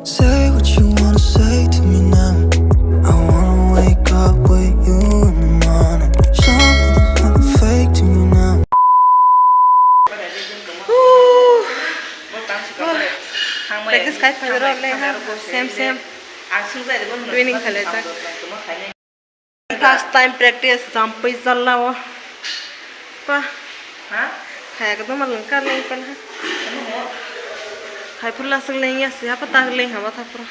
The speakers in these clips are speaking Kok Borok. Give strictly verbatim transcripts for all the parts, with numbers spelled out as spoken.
Say what you wanna say to me now. I wanna wake up with you in the morning. Show me there's nothing fake to me now. Practice khai phai rw le ha, same, same. Training khai le jak. First time practice, jampui jalla o. Pa. Ha? Khai ekdom malung ka leng pen ha. Khai phula sing leng ya si apa tag leng ha ba thapra.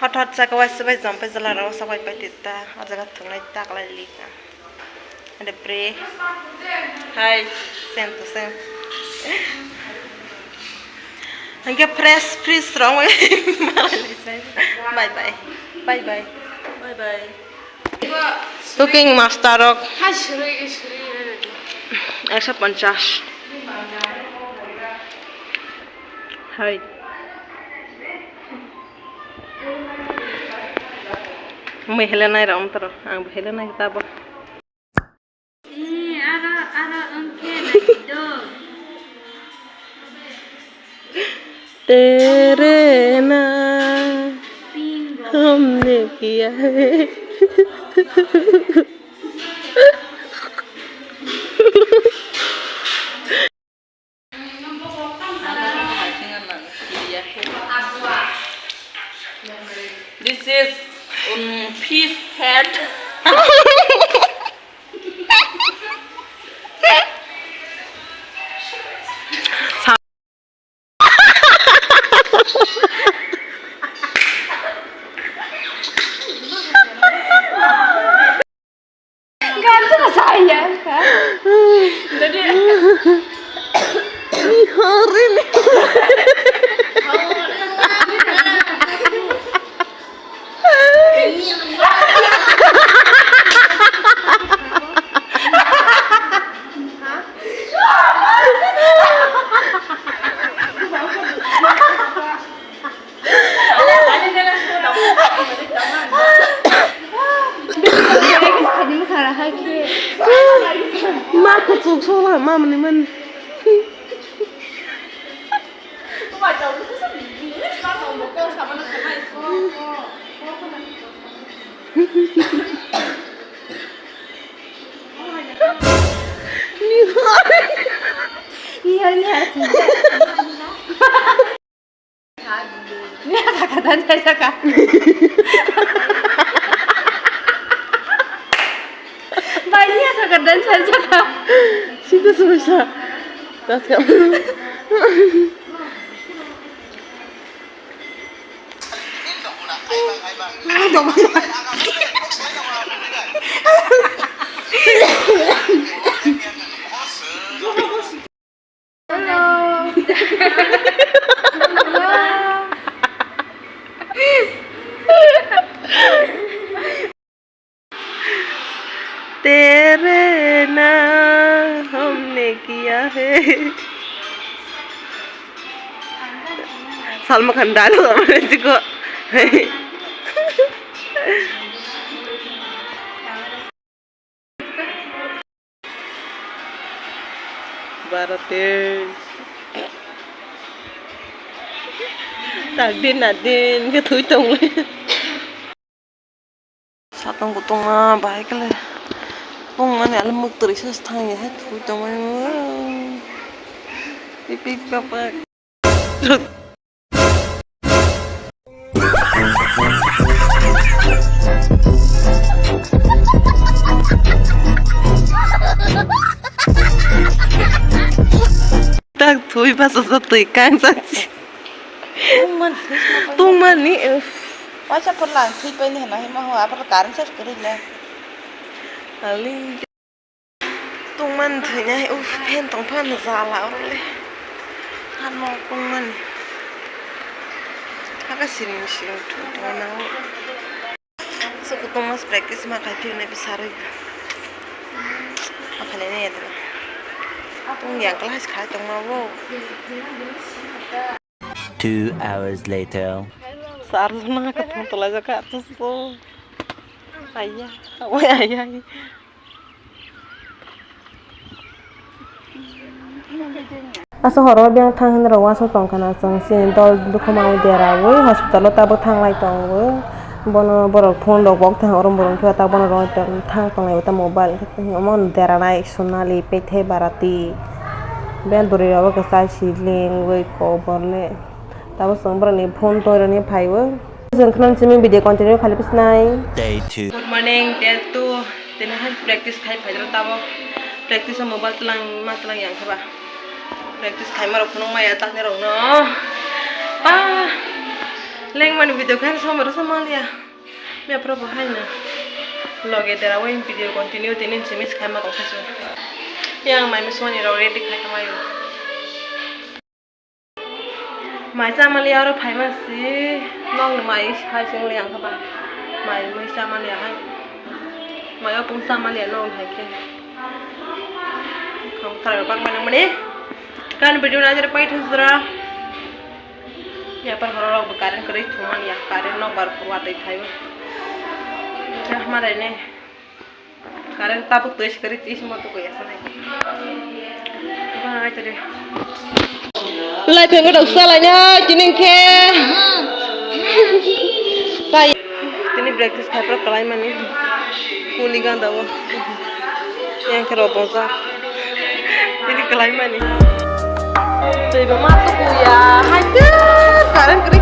Hot hot sa kawai sabai jampui jalla ro sabai pai tita. O jaga thunglai tak lai li ka. Ada pre. Hai, same to same. Hingke fresh, fresh rong. Bye bye. Bye bye. Bye bye. Cooking master rok. Hai, suri, suri. Ekso ponchas. Hai. Mui hele nai rom toro. Ang hele nai tabo. Aro, aro, wngkhe naidi do. तेरे ना हमने किया है। This is, um, fish head. Ganti na saya, ha? Jadi, ni hari ni. Ma kuchuk sola ma mani man. Nihar, nihar. Nihar kaka dan saya saka. Bai, nihar kaka dan saya saka. Sita semasa. Tas kamu. Hello. Hello. तेरे ना हमने किया है। Salman Khan dialogue ama jiko. Baro te. Tak din na din ke thui tong le. Satong kutong ma bahai kele. Pong mane ale muk teri sa thang ya hai thui tong ma. Pipi papa. Tak thui basa sa twi kang sa chi. Tungman, tungman ni, eh. Waisa pon lang thui pai ni hana hima ho, apar karan sa kuri le. Ali. Tungman thwinai, uff, fan tong phan jala oro le. Hano tungmani. Haka siring siring thu tongna o. So kutungma practice ma khai phirnai bwsarwi. Ma khainai nai adina. Tung yang class khai tongma bo. Two hours later. Sir jona ka thong tolai jaka so. Ayya, oi ayya. Aswk horo biyang thang hinwi rok uansuk tongkha na chwng chini dol dukhumawi derawi hospital o tabuk thanglai tongo. Bono borok phone rok bo thang oro borok khe ta bono rok thang tonglai ta mobile omo deranai Sonali Pethe Bharati. Biyang duri rok bo kwchai si lengwi kobor le tabuk chwng borok ni phone toirani phaiwi. Chwng khwnam simi video continue khali bisnai. Day two. Good morning, day two. Tini hai practice khai phaidoro tabuk. Practice o mobile tlang ma tlang yang khe ba. Practice khai ma rok phunuk maya takni rok no. Pa. Leng mani video khai sama rasa maliya. Me pro bo hai na. Loge dera wai video continue tini simi khai ma tong khasu. Yang mai mi soni rok ready khai kamayo. Mai chamaliya oro phaima si nokni mai hai se wngya wngkha ba mai mui chamaliya hai mai opung chamaliya nokni hai khe. Kham thara bak mani mani kan video na jere pai thung sura. Ya par horo rok bo current kwrwi thung mani ya current nok bar watwi thai bo. Hamare ne. Current tabuk twi se kwrwi twi se moto koi asonai. Lai phengwi rok salai no tini khe. Sai. Tini practice khai pro kalai mani. Kuli ganda o. Yang khe rok bojak. Tini kalai mani. Twi bo ma tuku ya. Hai twi current kwrwi